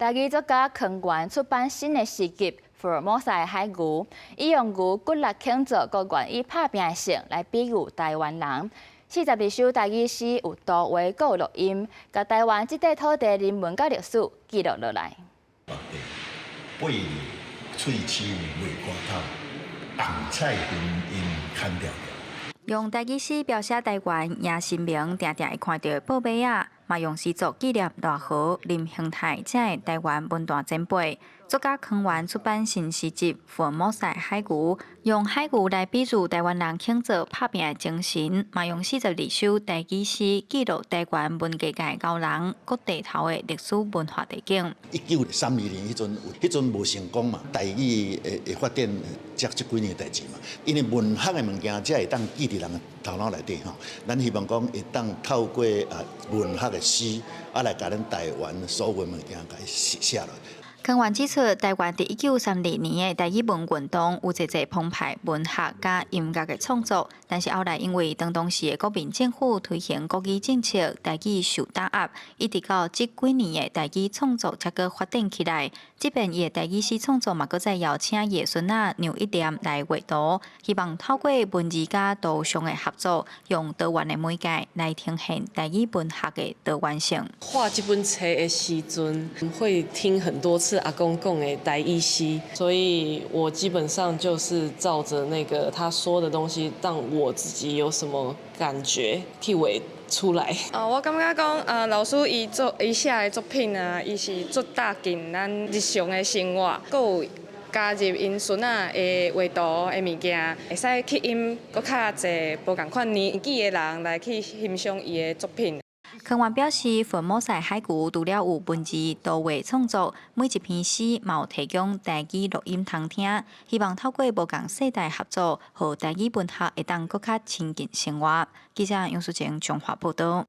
台語作家康源出版新的詩集《福爾摩沙的海牛》，伊用牛骨力肯做、閣願意拍拚的性來比喻台灣人。42首台語詩有圖畫，閣有錄音，共台灣這塊土地人文佮歷史記錄落來。喙齒袂乾透，紅菜紅音牽條條。用台語詩描寫台灣，迎新明定定會看著報馬仔，嘛用詩作紀念賴和、林興泰這个台灣文壇前輩。作家康源出版新詩集《福爾摩沙海牛》，用海牛來比喻台灣人肯做拍拚的精神，嘛用42首台語詩記錄台灣文藝界高人閣地頭的歷史文化地景。1932年彼陣，彼陣無成功嘛，台語會發展這幾年的代誌嘛，因為文學的物件才會當記佇人的頭腦內底吼。咱希望講會當透過啊文學的詩啊來共咱台灣所有的物件共伊寫寫落。康源指出，台灣佇1932年的台語文運動有濟濟澎湃文學佮音樂的創作，但是後來因為當時的國民政府推行國語政策，台語受打壓，一直到這幾年的台語創作才閣發展起來。這遍伊的台語詩創作嘛，閣再邀請伊的孫仔楊一念來畫圖，希望透過文字佮圖像的合作，用多元的媒介來呈現台語文學的多元性。畫這本冊的時陣，會聽很多次阿公講的台語詩，所以我基本上就是照着那個他說的東西，當我自己有什麼感覺去畫出來。哦，我感覺講，老師伊做伊寫的作品啊，伊是足貼近咱日常的生活，閣有加入𪜶孫仔的畫圖的物件，會使吸引閣較濟無仝款年紀的人來去欣賞伊的作品。康源表示，福爾摩沙海牛除了有文字圖畫創作，每一篇詩嘛有提供台語錄音通聽，希望透過無仝世代合作，予台語文學會當閣較親近生活。記者楊淑靜綜合報導。